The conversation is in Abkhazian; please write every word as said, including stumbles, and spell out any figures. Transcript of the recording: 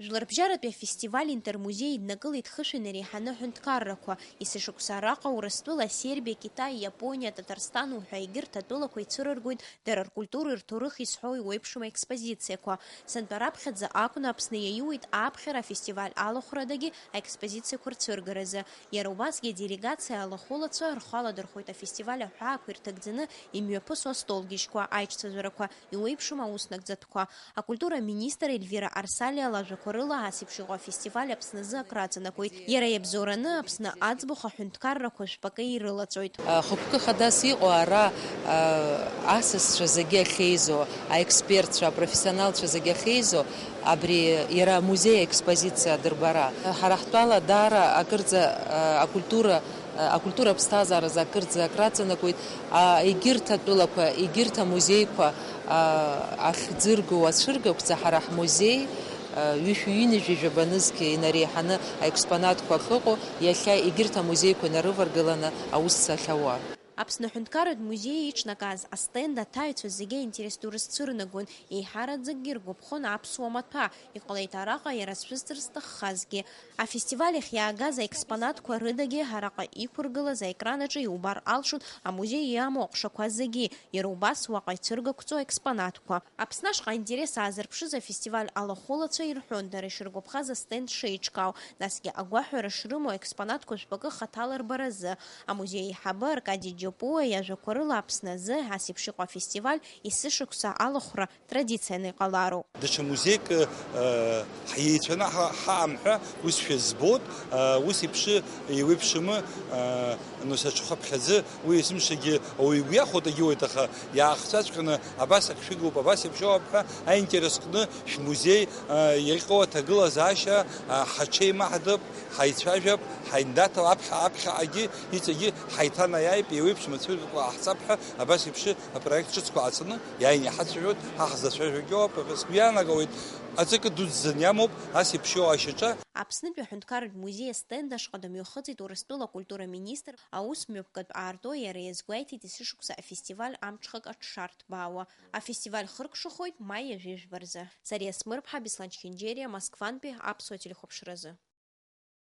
Жәларбжьаратәи афестиваль Интермузеи иднакылеит хышә инареиҳаны аҳәынҭқаррақәа. Есышықәса араҟа Урыстәыла, Сербиа, Китай, Иапониа, Татарстан уҳәа егьырҭ атәылақәа ицәырыргоит дара ркультуреи рҭоурыхи зҳәо еиуеиԥшым аекспозициақәа. Сынтәа раԥхьаӡа акәны Аԥсны иаиуеит ааԥхьара афестиваль алахәрадагьы аекспозициақәа рцәыргаразы. Иара убасгьы аделегациа алахәылацәа рхы аладырхәоит афестиваль аҳәаақәа ирҭагӡаны имҩаԥысуа астолгьежьқәа, аиҿцәажәарақәа, еиуеиԥшым аус нагӡатәқәа. Акультура аминистр Ельвира Арсалиа лажәақәа рыла, ас еиԥш иҟоу афестиваль Аԥсназы акраҵанакуеит. Иара иабзоураны Аԥсны аӡбахә аҳәынҭқаррақәа жәпакы ирылаҵәоит. Хықәкы хадас иҟоу ара, а, асасцәа зегьы ахьеизо, аекспертцәа, апрофессионалцәа зегьы ахьеизо, абри иара амузеи аекспозициа адырбара. Ҳара ҳтәала даара акырӡа, а, акультура, а, акультура аԥсҭазааразы акырӡа акраҵанакуеит. А, егьырҭ атәылақәа, егьырҭ амузеиқәа, а, ахьӡыргоу ацәыргақәҵа ҳара ҳмузеи, а, ҩышәи ҩынҩажәи жәаба нызқь инареиҳаны аекспонатқәа ахьыҟоу, иахьа егьырҭ амузеиқәа инарываргыланы аус ахьауа. Аԥсны аҳәынҭқарратә музеи иҿнакааз астенд аҭаҩцәа зегьы аинтерес ду рызцәырнагон, еиҳараӡакгьы иргәаԥхон аԥсуа маҭәа, иҟалеит араҟа иара зшәысҵар зҭаххазгьы. Афестиваль ахь иаагаз аекспонатқәа рыдагьы араҟа иқәыргылаз аекран аҿы иубар алшон амузеи иамоу аҟәшақәа зегьы, иара убас уаҟа ицәыргақәҵоу аекспонатқәа. Аԥсны ашҟа аинтерес аазырԥшыз афестиваль алахәылацәа ирҳәон, дара ишыргәаԥхаз астенд шеиҿкаау, насгьы агәаҳәара шрымоу аекспонатқәа жәпакы хаҭала рбаразы. Амузеи аиҳабы Аркади Џьопуа иажәақәа рыла, Аԥсны азы ас еиԥш иҟоу афестиваль есышықәса алахәра традицианы иҟалароуп. Даҽа музеик, э, ҳиеицәаны ҳа-, ҳаам ҳәа усшәа збоит, э, ус еиԥш еиуеиԥшым, э, нус аҽхәаԥхьаӡы уи есымшагьы ауаҩы игәы иахәоит, агьиуеит, аха иаахҵәаҵәҟьаны абас ак шәыгуп, абас еиԥш ауп ҳәа аинтерес кны шәмузеи, э, иҟоу аҭагылазаашьа, э, ҳаҽеимаҳдып, ҳаицәажәап, ҳаиндаҭал аԥхьа, аԥхьаҟагьы, иҵегьы ҳаиҭанаиааип, еиуеиԥшым ацәыргақәа ҟаҳҵап ҳәа абас еиԥш апроект ҿыцқәа ҟаҵаны иааины иҳацәажәоит, ҳа ҳзацәажәогьы ауп, ҳәа сгәы иаанагауеит. Аҵакы дуӡӡаны иамоуп ас еиԥш иоу ашьаҿа. Аԥснытәи аҳәынҭқарратә музеи астенд ашҟа дымҩахыҵит Урыстәыла акультура министр, аус мҩаԥгатә аартуа иара иазгәеиҭеит есышықәса афестиваль амҽхак аҽшарҭбаауа. Афестиваль хыркәшахоит маи ҩажәи жәба рзы. Сариа Смырԥҳа, Беслан Чхинџьериа, Москвантәи аԥсуа телехәаԥшразы.